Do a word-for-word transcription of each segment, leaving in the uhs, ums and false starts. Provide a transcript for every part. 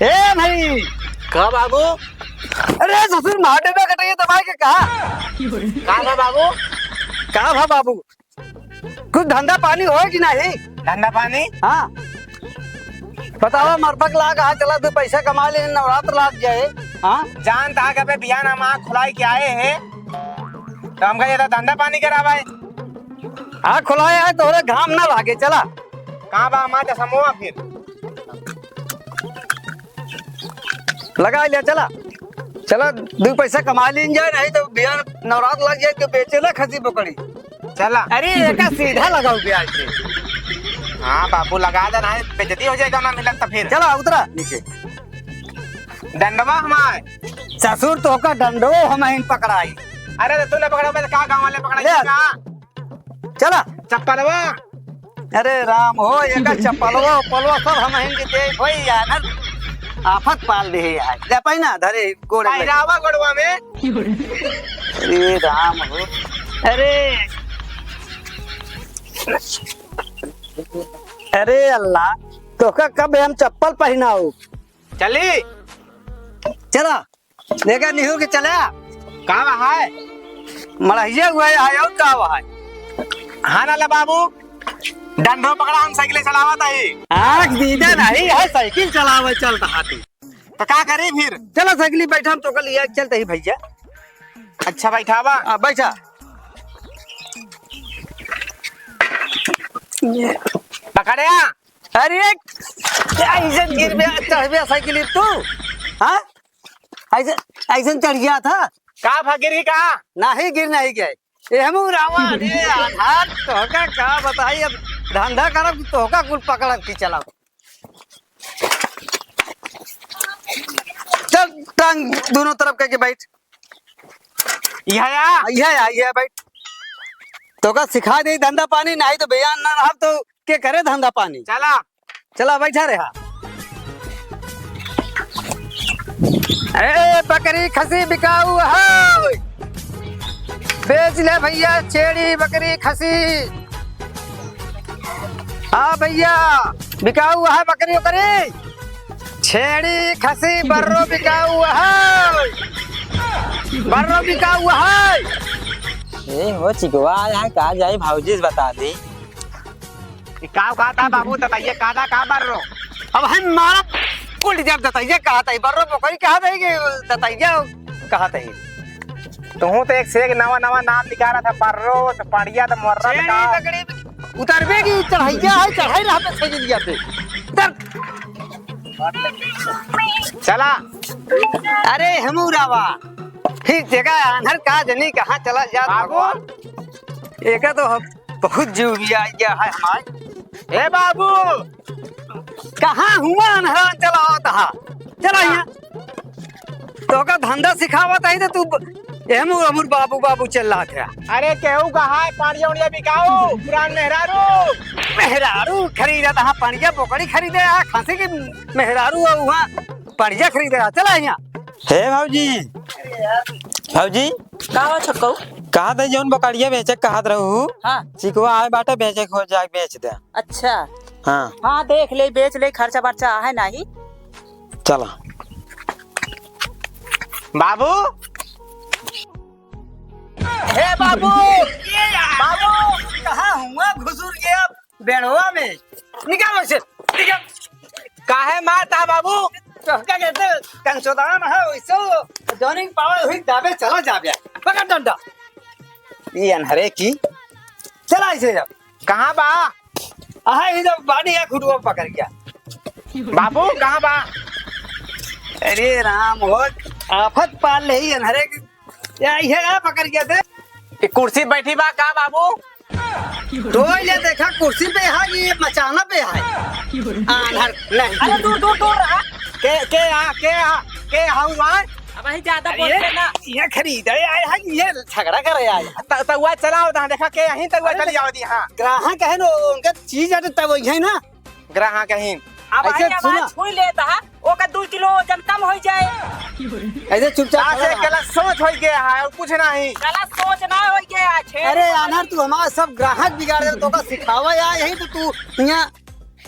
ए भाई। का बाबू? अरे ससुर, मार देबे कटैया दबाए के कहा। का बा बाबू? का बा बाबू? कुछ धंधा पानी होए कि नहीं? धंधा पानी? हाँ। बतावा, मरफक लाग, हाँ, चला दो पैसा कमा ले, नवरात्र लाग जाए। हाँ। जान था कि अबे बिहान हम आँख खुलाई के आए हैं, तो हमका ये तो धंधा पानी करावा है। आँख खुलाए है, तोहरे घाम ना लागे, चला। कहाँ बा हमार चश्मवा फिर? लगा लिया, चला। चला, दो पैसा कमा लीन जाए, नहीं तो बिहान नवरात लग जाए तो बेचे ना खसी बकरी। चला। अरे, एका सीधा लगाओ ब्याज से। हाँ बाबू, लगा दे, नहीं बेइज्जती हो जाएगा ना मिलत तो फिर। चला, उतरा नीचे। डंडवा हमार। ससुर, तोहका डंडो हमहिन पकड़ाई। अरे, तो तू ना पकड़ा, मैं तो का गाँव वाले पकड़ाई ले। का? चला। चप्पलवा। अरे राम हो, एकर चप्पलवा, उपलवा सब हमहिन के दे भाई यार। आफत पाल दे यार। जा पहिना, धरे गोड़े लगे। पहिरावा गोड़वा में। अरे राम हो। अरे। अरे अल्लाह, तोहका कब हम चप्पल पहिनाऊ? चली। चला। लेकर निहुर के चला। का बा है? मड़हिया हुआ है, और का बा है? हाँ ना ले बाबू, डंडो पकड़ा, हम साइकिल चलावत हई। आँख दीदा नहीं है, साइकिल चलावे चलत हाथी। तो का करी फिर? चला साइकिल बैठा, हम तोका लिया चलत ही भैया। अच्छा बैठावा। हाँ, बैठा। पकड़या। अरे, ऐसे गिर बे, चढ़ बे साइकिल तू? हाँ? ऐसे, ऐसे चढ़ गया था? का भा गिर गई का? नहीं, गिर नहीं गए। ए हमू रावा, अरे आधार तोहका का बताई, अब धंधा करब, तोहका कुल पकड़ब की चलाओ। चल, टांग दोनों तरफ करके बैठ। यह या? यह या, यह बैठ। तोहका सिखा दे धंधा पानी, नहीं तो बयान ना रहब तो के करे धंधा पानी? चला। चला, बैठा रहा। ए, बकरी खसी बिकाऊ है, बेच ले भैया, छेड़ी बकरी खसी। हाँ भैया, बिकाऊ है बकरी ओकरी, छेड़ी खसी बर्रो बिकाऊ है, बर्रो बिकाऊ है। ए हो चिकवा, यहाँ का जाई, भौजी से बता दी। ई का कहता बाबू, दतैया कहता का बर्रो? अब हम मारा उल्ट जब दतैया कहता है, बर्रो बकरी कहता है कि दतैया कहता है? तुहूँ तो एक से एक नवा नवा नाम निकाला था, बर्रो, तो पड़िया, तो मोर्रा, तो छेड़ी का? बकरी उतरबे की चढ़ैया है, चढ़ाई रहा पे छेड़ी दिया पे। उतर। चला। अरे हमू रावा, फिर जगह आन्हर का जनी कहाँ चला जात बाबू। भगवान। एका तो हम बहुत जीव भी आ गया है हमार। ए बाबू, कहाँ हुआ अनहरा चलावत हा? चला यहाँ। तोका धंधा सिखावत है तो तू एहमू अमूर बाबू बाबू चिल्लात है। अरे केहू कहा है पाड़िया उड़िया बिकाऊ, पुरान मेहरारू। मेहरारू खरीदत हा, पाड़िया बोकड़ी खरीदे हा, खांसी की मेहरारू है वहाँ। बढ़िया खरीदे रहा, चला यहाँ। हे भौजी, भौजी, का हो छक्कऊ? कहा था जौन बकरिया बेचे कहत रहू, हाँ। चिकवा आए बाटे बेचे, हो जाए बेच दे। अच्छा। हाँ। हाँ, देख ले, बेच ले, खर्चा बर्चा आहे नाही। चला। बाबू। हे बाबू, बाबू, कहाँ हुआ घुसुर गया? बेड़वा में। निकाल उसे, निकाल। काहे मारता है बाबू? तो क्या कहते हैं, कंसोदान है, वैसे वो जौनिंग पावे, वही दाबे चला जाबे। पकड़ डंडा। ये अनहरे की। चला इसे जब। कहाँ बा? आहा, ये जब बाड़ी है, खुटुआ पकड़ गया। बाबू, कहाँ बा? अरे राम हो, आफत पाल ले ही अनहरे की। या, ये, या पकड़ गया थे। ये कुर्सी बैठी बा का बाबू? तो ये देखा कुर्सी पे है, ये मचाना पे है। आन्हर नहीं। अरे दूर, दूर, दूर रहा। के, के आ, के आ, के हाउ बा? अब वही ज्यादा अरे बोलते ना। ये खरीदे आए हैं, ये झगड़ा करे आए हैं। त-, तउआ चलाओ तहाँ, देखा के यहीं तउआ अरे चली आओ दी, हाँ। ग्राहक है ना, उनका चीज है तो तब वही है ना। ग्राहक ही। अब ऐसे आई सुना। आवाज छुई लेता है, ओकर दू किलो वजन कम हो जाए। ऐसे चुपचाप का खड़ा से रहा। गलत सोच हो गया है और कुछ नहीं। गलत सोच ना हो गया है, छेड़ अरे मत। आनर, तू हमारा सब ग्राहक बिगाड़ दे, तोका सिखावा या यही तो तू यहाँ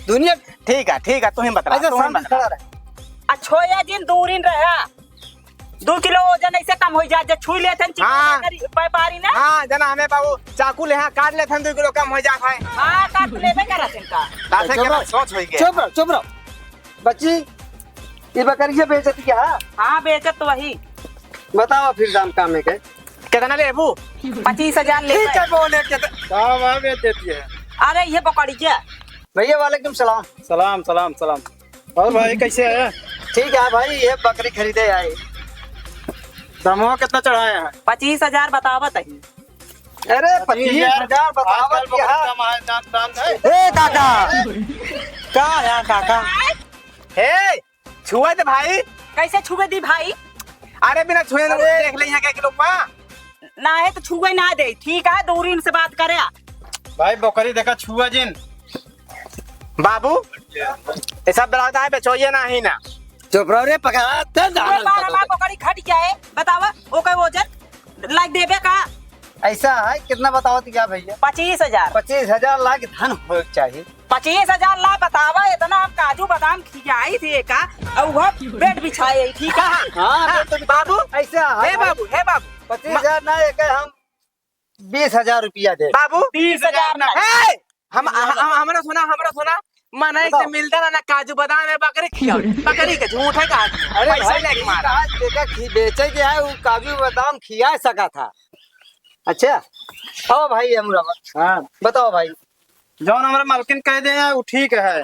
दुनिया ठीक है, ठीक है, तू ही बतला, ऐसे तू ही सामने बतला। खड़ा रहे। आ छोया जिन दूरिन रहा। दू किलो वजन ऐसे कम होइ जात, जे छुई लेत हन चिकन हाँ। व्यापारी, व्यापारी ना। हाँ, जना हमें बाबू चाकू ले हाँ काट लेत हन, दू किलो कम होइ जात है। हाँ, काट लेबे करत हन का। तासे चुप के रहो। सोच होई गया। चुप रहो, चुप रहो। बच्ची, ये बकरिया बेचत क्या है? हाँ, बेचत तो वही। बताओ फिर दाम काम है के? कितना लेबू? पच्चीस हजार ले ठीक है, बोले कितना? का भाव में देती है? अरे, ये बकरिया। भैया, वालेकुम सलाम। सलाम, सलाम, सलाम। और भाई, कैसे है? ठीक है भाई, ये बकरी खरीदे आए। दामवा कितना चढ़ाए हैं? पच्चीस हजार बतावत है। अरे, पच्चीस हजार बतावत आजकल बहुत है। कम है, दाम, दाम है। ए काका, का यार काका? हे, छुए दे भाई। कैसे छुए दी भाई? अरे, बिना छुए ना अरे। देख ले यहाँ के लोग बा। ना है तो छुए ना दे, ठीक है, दूरी से बात करे। भाई, बकरी देखा, छुआ जिन। बाबू, ये सब बलावता है, बेचोइए ना ही ना। चुप रहो रे, पकड़ा, दे दे, ओए, बार हमार बकरी घट जाए, बतावा, ओकर वजन लाग देबे का? ऐसा है, कितना बताओ तो क्या भैया? पच्चीस हजार। पच्चीस हजार लाख धन होए के चाहिए। पच्चीस हजार ला बतावा, इतना हम काजू बादाम खियाई थे का, और वह बेड बिछाए, ठीक है? हाँ, हाँ, तो बाबू, ऐसा है हे भाई। बाबू, हे बाबू। पच्चीस हजार ना, एक हम बीस हजार रुपया दे। बाबू, बीस हजार ना। ए, हम, हम, हम, हमरा सुना, हमरा सुना। मने एक बताओ। दिन मिलता ना, ना काजू बादाम है, बकरी खियाओ। बकरी के झूठ है का? अरे पैसा भाई, लेके मारा। आज देखा खी-, बेचे के है, वो काजू बादाम खिया सका था। अच्छा, आओ भाई, हमरा हाँ। बताओ भाई। जौन हमरा मालकिन कह दे हैं, वो ठीक है।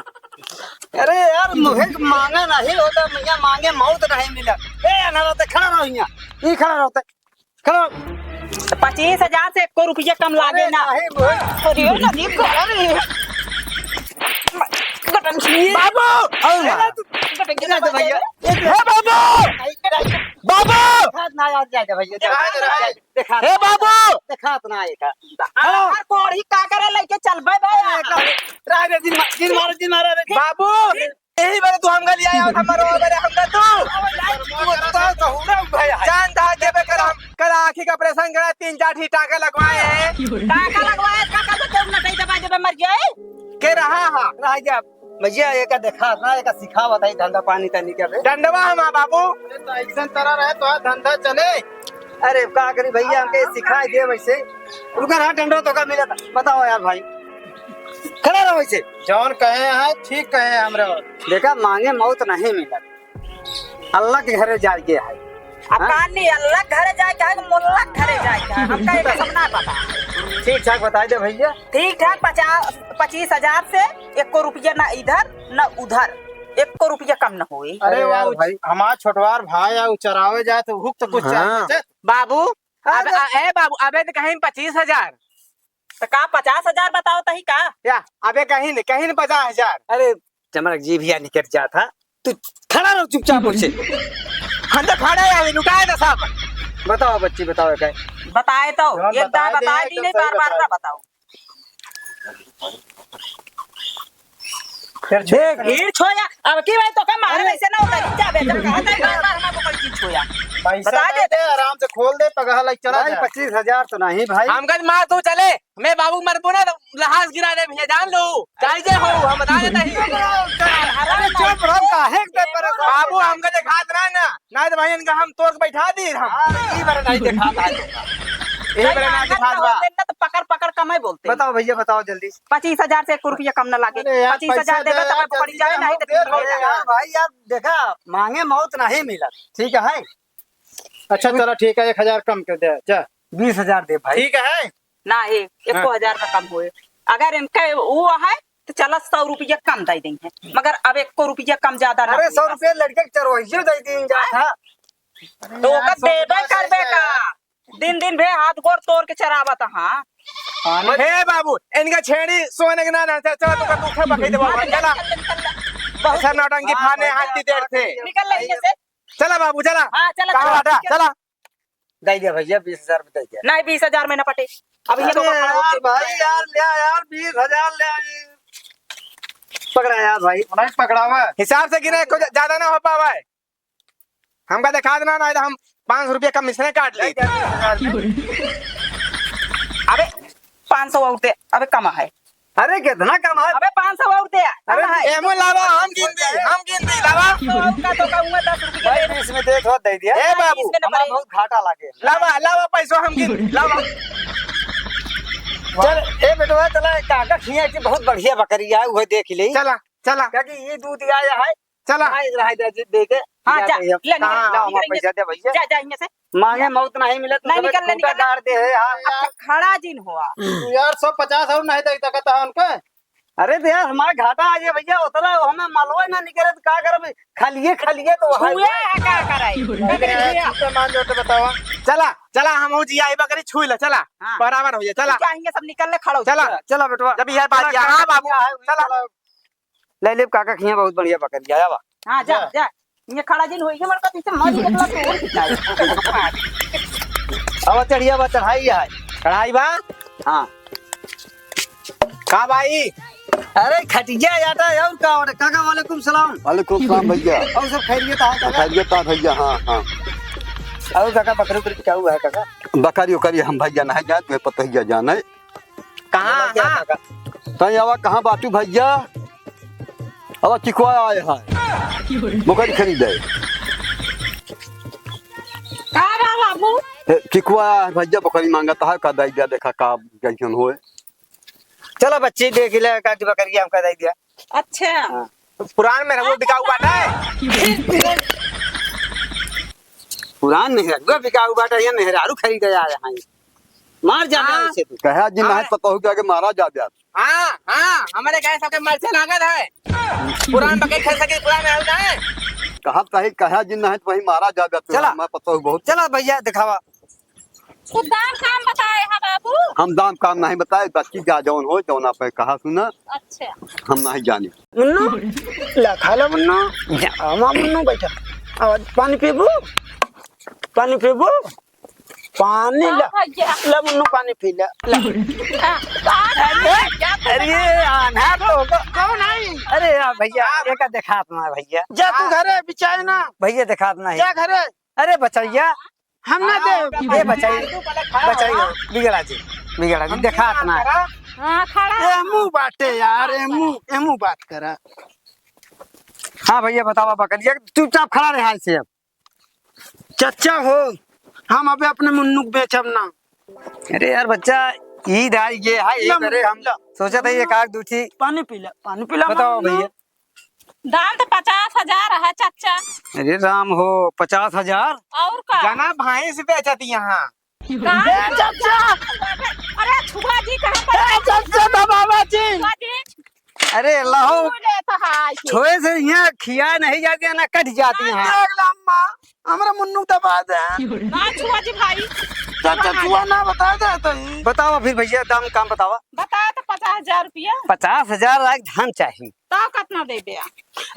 अरे यार, मुहे के मांगा नहीं होता, मियाँ मांगे मौत नहीं मिला। ए, अनहरा ते खड़ा रहो यहाँ, ये खड़ा रहो ते। खड़ा। तो पच्चीस हजार से एको रुपया कम लागे अरे ना। नहीं, वो अरे, नजीब को, अरे। गटन छी। बाबू! और मारा। गटन छी ना भैया। हे बाबू! बाबू! हाथ ना यार, जा, जा भैया, जा। दिखा दे, दिखा दे। दिखा दे। हे बाबू! दिखा तो ना आएगा। अरे, कोढ़ी का करे लेके चलबे बे? ए, एकदम। रह रे, जिन मार, जिन मार, जिन मार रे। बाबू! यही बारे तू हमका लिया यार, हमरो बारे हमका तू। जान था जेबे कर हम, कल आँखी का ऑपरेशन करा, तीन चार ठी टाँका लगवाए हैं। टाँका लगवाए, का कर दे, केहू नटई दबा देबे, मर जाए। के रहा हा? रह गया। भैया, एका देखा ना, एका सिखावत है धंधा पानी तनी के बे। डंडवा हमा बाबू। अरे, तो ऐसन तरह रहे तो धंधा चले। अरे, का करी भैया, हमके सिखाई दे वैसे। रुका रहा, डंडवा तो का मिला था? बताओ यार भाई। खड़ा रहो ऐसे। जौन कहे हैं, ठीक कहे हैं हमरा। देखा, मांगे मौत नहीं मिलत। अल्लाह के घरे जाए के है। अब हाँ? का नहीं, अल्लाह के घरे जाए के है कि मुल्ला के घरे जाए के है? हमका ये सब ना पता। ठीक ठाक बताई दे भैया। ठीक ठाक पचास, पच्चीस हजार से एको रुपया ना इधर ना उधर, एको रुपया कम ना होए। अरे अरे यार वाह, भाई। हमार छोटवार भाई है, उ चरावे जाए तो हुक तो कुछ हाँ। चाहिए। बाबू, हाँ, अब, तो अ, ए बाबू, अबे तो कहीं पच्चीस हजार। तो का पचास हजार बताओ तही का? या, अबे कहीं न, कहीं न पचास हजार। अरे, चमरक जी भैया निकट जात हा। तू खड़ा रहो चुपचाप उसे। हम तो खड़ा है, अभी लुटाए ना साहब। बताओ बच्ची, बताओ क्या? बताए तो, जौन एक दाँव बताए दे, बताए दी एकदम नहीं, सही बार बार बताए। ना बताओ। फिर देख। भीड़ छोया, अब की भाई तो का मारे अरे। वैसे ना होता, जा बे, जा, कहाँ तक बार बार हमारे को कोई चीज छोया? पैसा बता दे दे। दे, आराम से खोल दे, पगहा लाइक चला भाई, जा। पच्चीस हजार तो नहीं भाई। हमका मार तू चले, मैं बाबू मरबो ना तो लहास गिरा दे भैया, जान लो। चाहे जे हो, हम बता देता ही। अरे चुप रहो, काहे के परेशान बाबू, होता है? हमका देखात ना ना। नहीं तो भाई इनका हम तोड़ के बैठा दी हम। हाँ, ई बार नहीं देखात है। यही बार ना देखात बा। ना तो पकड़ पकड़ कम है बोलते। बताओ भैया, बताओ जल्दी। पच्चीस हजार से एक रुपया कम ना लागे। अरे यार, पच्चीस हजार पैसा देबे दे तब यार, पकड़ी जल्दी जाए, दे, नहीं हम तो देर हो अरे रहा है। यार भाई यार, देखा, मांगे मौत नहीं मिलत, ठीक है? अच्छा चलो ठीक है, एक हजार कम कर दे, जा। बीस हजार दे भाई। ठीक है। ना, ए, एको हाँ। हजार का कम होए। अगर इनका वो है, तो चला सौ रुपया कम दे देंगे, मगर अब एको रुपया कम ज्यादा ना अरे, सौ होएगा। रुपया लड़के के चरवाइये दे दीन जा था। तो ओकर देबे करबे का? दिन दिन भे हाथ गोड़ तोड़ के चरावत, हाँ। हे बाबू, इनका छेड़ी सोने के ना, ना, चल, चल, तू का, तू का बकरी दे बाबू, हाँ, चला। चल, चल, चल, चल। बहुत ऐसा नौटंकी हाँ, फाने भाई, हाथ दी देर थे। निकल ले इनके से। चला बाबू, चला। हाँ, चला, कहाँ चला, बाटा? ठीक है। चला। दे दिया भैया, बीस हजार में दे दिया। नहीं, बीस हजार में ना पटे। अब ये अरे लोग खड़ा यार, होके भाई यार, ले आ यार, बीस हजार ले आ ये। पकड़ा यार भाई। नहीं पकड़ावा। हिसाब से गिने, कुछ ज्यादा ना हो पावा है। हमका दिखा देना, नहीं तो हम पाँच सौ रुपया कमीशन काट ले। ले जा, बीस हजार में। अबे, पाँच सौ और दे, अबे कम है। अरे, कितना कम है? अबे, पाँच सौ और दे। अरे, हाँ, एमो लावा, हम गिन दी, हम गिन दी, लावा। तो उनका तो कहूँगा दस रुपये भाई, दे। बीस में दे, थोड़ा दे दिया। ए बाबू, बीस में हमारा नंबर बहुत घाटा लागे। लावा, लावा, पैसो हम गिन दी, लावा। चल, ए बेटवा, चला, काका खिया की बहुत बढ़िया बकरी है, वो देख ले। चला, चला। क्योंकि ये दूध आया है, चला। हाँ, एक रहा दे, दे के। हाँ, जा, जा, ले, निकल, हाँ, निकल, हमारा निकल। पैसा दे भैया। जा, जा, यहाँ से। मांगे मौत नहीं मिले, तो नहीं, सब निकल, खूंटा निकल। गाड़ दे है, हाँ। अच्छा, खड़ा जिन हुआ। तू यार, सौ पचास और नहीं दे सकता है उनके। अरे तो यार, हमारा घाटा आ गया भैया, उतना हमें मालूम है ना निकले, तो का करब? खलिए, खलिए तो है। छुए है, का कराई? अरे, छुए। छुए मान लो तो बतावा। चला, चला, हम हो जी आई बकरी छुई ला, चला। हाँ। बराबर हो जाए, चला। क्या हियाँ सब निकल ले, खड़ा हो चला। जा। चला बेटवा। जब यह बात चला, किया, हाँ चला, बाबू, चला, चला। चला। ले लेब काका, खिया बहुत बढ़िया बकरिया, आवा। हाँ, जा, जा। जा। ये खड़ा जिन होई, हमारे साथ इसे मारी के बोला तो और कितना है? आवा चढ़िया बा, चढ़ाई है। चढ़ाई बा? हाँ। का भाई? अरे खटिया जाता है और का हो रे? काका वालेकुम सलाम। वालेकुम सलाम भैया। और सब खैरियत है काका? खैरियत है भैया, हाँ, हाँ। और काका बकरी उकरी क्या हुआ है काका? बकरी उकरी हम भैया नहीं जाए, तुम्हें पता ही है जाने। कहाँ, बोला क्या कहाँ? काका? तई आवा, कहाँ बाटू भैया? आवा, चिकुआ आए है। बकरी खरीदे। का बा बाबू? ए, चिकुआ आए है भैया, बकरी मांगत है, का दई दिया, देखा का जैसन होए। चला बच्ची, देख ले, का की बकरिया हमका दई दिया। अच्छा। हाँ। पुरान में रहो, बिकाऊ बाटा है। पुरान में है, वो बिकाऊ बाटा, ये मेहरारू खरीदे आए हैं। मार जा हाँ। उसे तू। कहा जी, हाँ। नहीं पता हो गया कि मारा जा दिया। हाँ, हाँ, हमारे गाय सबके मरचे लागत है। पुरान बकरी खरीद सके, पुरान में है ना। कहा तही, कहा जी नहीं तो वही मारा जा दिया तू। चला। मैं पता हो बहुत। चला भैया, दिखावा। तो दाम काम बताए हैं बाबू। हम दाम काम नहीं बताए, बच्ची जा जौन हो, जौन आप कहा सुना। अच्छा। हम नहीं जाने। मुन्नू, ला खा ला मुन्नू। जा, आवा मुन्नू, बैठा। आवा, पानी पीबू? पानी पीबू? पानी ला। हाँ, भैया। ला मुन्नू, पानी पी ला। ला। हाँ, हाँ, भैया, तो अरे, आन्हा तो होगा। कौन आई? अरे यार भैया, हाँ। एका देखात ना भैया। जा तू घरे बिचाए ना। भैया देखात नहीं। जा घरे। अरे बचैया। हम ना दे। ए बचाई, बचाई हो, बिगड़ा जी, बिगड़ा जी, देखात ना। हाँ, खड़ा। एमू बाटे यार, एमू, एमू बात करा। हाँ भैया, बतावा बकरिया, चुपचाप खड़ा रहे हाल से अब। चच्चा हो, हम अबे अपने मुन्नू के बेचब ना। अरे यार बच्चा, ईद आई ये है, ला, ईद, अरे हम ला। सोचा था ये काग दूठी। पानी पी ला, पानी पी ला, बताओ मुन्नू। भैया। दाम तो पचास हजार है चच्चा। अरे राम हो, पचास हजार? और का? जना भैंस बेचत यहाँ। का? ए चच्चा! अरे छुआ जी कहाँ पर? ए चच्चा, दबावा जी! छुआ जी। अरे लाओ। छुए से यहाँ खिया नहीं जाती है ना, कट जाती है। देख ला अम्मा, हमरा मुन्नू दबा दे। ना छुआ जी भाई। चच्चा छुआ ना बता दे तो ही। बतावा फिर भैया, दाम काम बतावा। बताया तो पचास हजार रुपया। पचास हजार लाख धन चाहिए। तो कितना देबे?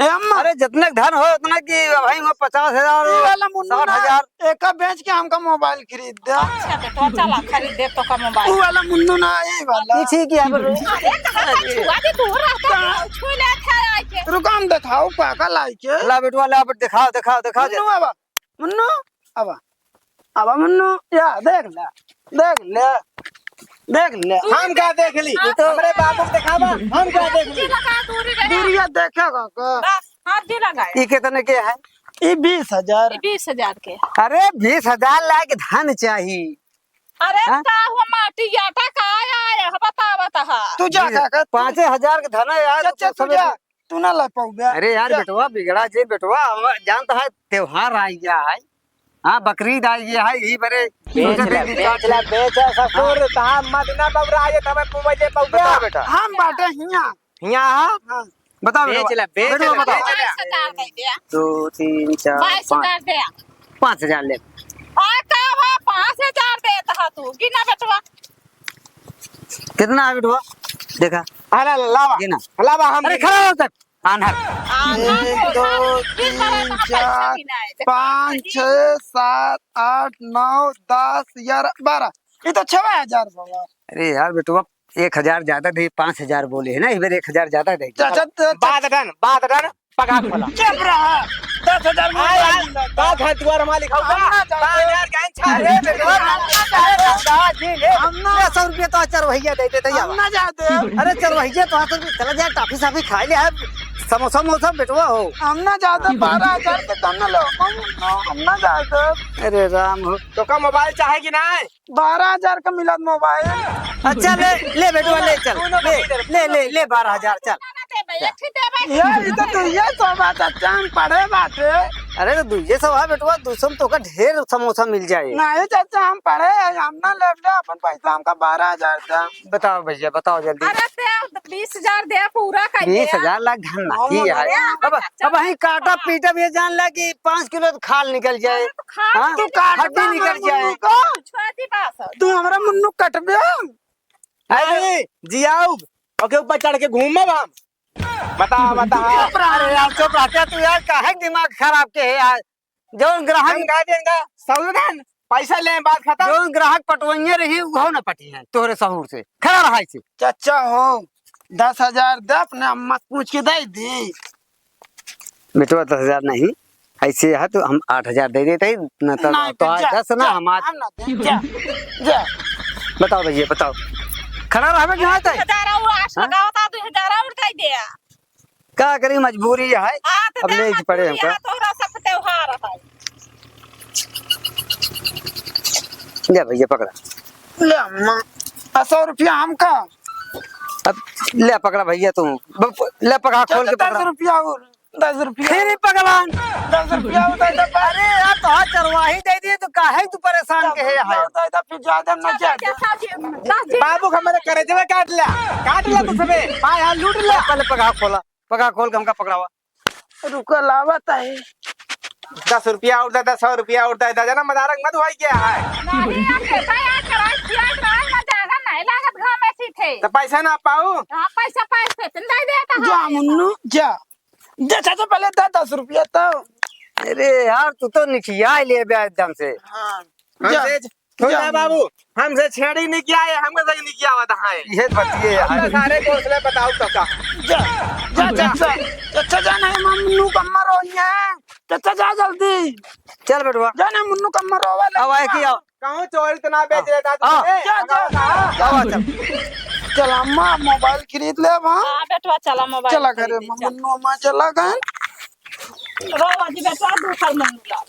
ए अम्मा। अरे, जितना धन हो, उतना की भाई, मैं पचास हजार, ई वाला मुन्नू ना, साठ हजार। एका बेच के हमका मोबाइल खरीद दे। अच्छा, तो, तो चला, खरीद दे तो का मोबाइल। ऊ वाला मुन्नू ना, ई वाला। ई ठीक है, अब अरे, कहाँ का छुआ दे, दूर रहता है, छू ले, अच्छा, आके। रुको, हम दिखाओ, पाका लाई के। ला बेटवा, ला बेट, दिखाओ, दिखाओ, दिखाओ दे। मुन्नू, आवा। मुन्नू, आवा। आवा मुन्नू, या, देख ले, देख ले, देख ले। हम का देख ली? ये तो हमरे बाबू को दिखावा, हम का देख ली? लगा, दूरी रहे। दूरिया देखेगा का? बस, हाथ जी लगाए। ये कितने के है? ये बीस हजार। ये बीस हजार के। अरे, बीस हजार लायक धन चाहिए। अरे, हाँ? का हुआ माटी आटा का आया है? बता, बता। तू जा बीस, का कर? पाँचे हजार के धन है यार, चल, चल, तू सब जा। तू ना ला पाऊबे। अरे यार, जा। बेटवा, बिगड़ा जे बेटवा, अब जानता है, त्योहार आ गया है। हाँ, बकरीद आ गया है, यही बरे बेच ले, बेच ले, बेच ले, ससुर, हाँ। कहाँ मत ना बबरा, ये तबे पुबे जे पाऊबे। बता बेटा। हम बाटे हियाँ। हियाँ, हाँ? हाँ। बताओ बेच बेटवा। ले, बेच बेटवा ले, बताओ। बेच ले। बाईस हजार दे दिया। दो, तीन, चार, बाईस हजार पाँच। दे। पाँच हजार ले। आ, का भा, पाँच हजार देत हा तू, गिना बेटवा। कितना है बेटवा? देखा। अरे लावा। गिना। लावा हम अरे गिना। खड़ा हो तक। आन्हर। आन्हर एक, हो, दो, हाँ, फिर तीन, कहा था पैसा चार, गिनाए। पाँच, छः, सात, आठ, नौ, दस, ग्यारह, बारह। ये तो छवा हजार बाबा। अरे यार बेटवा, एक हजार ज्यादा दे, पाँच हजार बोले है ना, इस बार एक हजार ज्यादा दे। अच्छा, अच्छा, अच्छा। बात डन, बात डन, पगार खोला। चुप रहा। दस हजार में आ यार, बात डन। का घर दुआर हमारा लिखा हुआ? हम ना जानते। बात यार, गैंग छा-, अरे बेटवा, अरे दा जी, ले, हम ना ले, सौ रुपया तो चरवहिया दे देते, हम ना जाते। अरे चरवहिया तो हाथ में चला जाए, टाफी साफी खाए ले, है, समोसा मोसा बेटवा हो। हम ना जाते, बारह हजार के तब ना लो, हम, हम ना जाते। अरे राम हो। तो का मोबाइल चाहे कि नहीं? बारह हजार का मिलत मोबाइल। अच्छा, ले, ले बेटवा, ले चल, ले, ले, ले, ले, बारह हजार, चल। ये, ये तो दुइये सौ बा, चाचा, हम पढ़े बाटे। अरे, तो दुइये सौ है बेटवा, दू सौ में तोका ढेर समोसा मिल जाए। नहीं चाचा, हम पढ़े हैं, हम ना लेब ले, अपन पैसा हमका बारह हजार दे। बताओ भैया, बताओ जल्दी। अरे, दे, बीस हजार दे, पूरा कर दे। बीस हजार लाख धन ना, हम की है? अरे, अब, चाचा, अब वहीं काटा पीटा भी जान ला कि पाँच किलो तो खाल निकल जाए। अरे, तो खाल हाँ? निकल जाए। हड्डी निकल जाए। छोटी बात है। तू हमरा मुन्नू कटबे? अरे, जियाऊ, ओके ऊपर चढ़ के घूमब हम। बता, बता। चुप रह रे यार, चुप रह। क्या तू यार काहे दिमाग खराब के है यार? जौन ग्राहक हम कह देंगे, सावधान, पैसा ले, बात खत्म। जौन ग्राहक पटवइये रही, उहो न पटी है तोहरे सहूर से। खड़ा रहा इसे। चाचा हो, दस हजार दे, अपने अम्मा से पूछ के दे दी। बेटवा, दस हजार नहीं, ऐसे है तो हम आठ हजार दे देते हैं, न तो नहीं, तो तो आज जा, दस ना, जा, हम आज हम ना दे, जा, जा। बताओ भैया, बताओ, खड़ा रहबे कि नहीं? हजार और आठ हाँ? लगाओ था, दो हजार और दे दे। का करी, मजबूरी है, हाँ, तो अब दे ले ही पड़े मजबूरी हमका। है, तोहरा सब त्योहार है। ले भैया, पकड़ा। ले अम्मा, आ, सौ रुपया हमका। अब ले पकड़ा भैया तू, ब-, ले पकड़ा, खोल के चाचा, पकड़ा। दस रुपया और, दस रुपया। फिर ही पकड़ा। दस रुपया और दे दे। अरे यार, तो हाँ चरवाही दे दिए तो काहे तू परेशान के है? दस रुपया और दे दे, फिर ज्यादा ना चाचा, चाचा। चाचा जी, दस दिन बाबू, हमारे करेजवा काट ला, काट ला तू सबे, पाय हाथ लूट ला। पहले पकड़ा खोला, पकड़ा खोल के हमका पकड़ावा। रुको, लावत है। दस रुपया और दे दे, सौ रुपया और दे दे, जना मजारक मत होई क्या है? नहीं, यार, पैसा यार, चढ़ाई, चढ़ाई, चढ़ाई, ना ज्यादा नहीं लागत, घर में सी थे। तो पैसा ना पाऊ? हाँ, पैसा, पैसे, तुम दे दे, कहाँ जा है? मुन्नू, जा। जा, चाचा, पहले दे दस रुपया तो। अरे यार, तू तो निठिया ले बे एकदम से। हाँ। जा। हमसे, सुन जा। ना बाबू, हमसे छेड़ी नहीं किया है, हमके सही नहीं किया हुआ था, हाँ। ये बतिए यार। अपना सारे कोर्स ले बताओ तो का। जा, जा, जा, जा। चाचा, जा नहीं, मुन्नू कम्मा रोई है। चाचा, जा जल्दी। चल बेटवा। जा नहीं, मुन्नू कम्मा रोवा लगी अब आए कि है। आओ। कहूँ चोरी तो ना बेच लेता तू हाँ। हमें? जा, जा। हाँ। चला, चल। चला, अम्मा, मोबाइल खरीद ले अब, हाँ? हाँ, बेटवा, चला, मोबाइल चला खरीद घरे, ले, चल। मुन्नू अम्मा चला गए। रो, अजी, बेटवा, दूसर मुन्नू ला।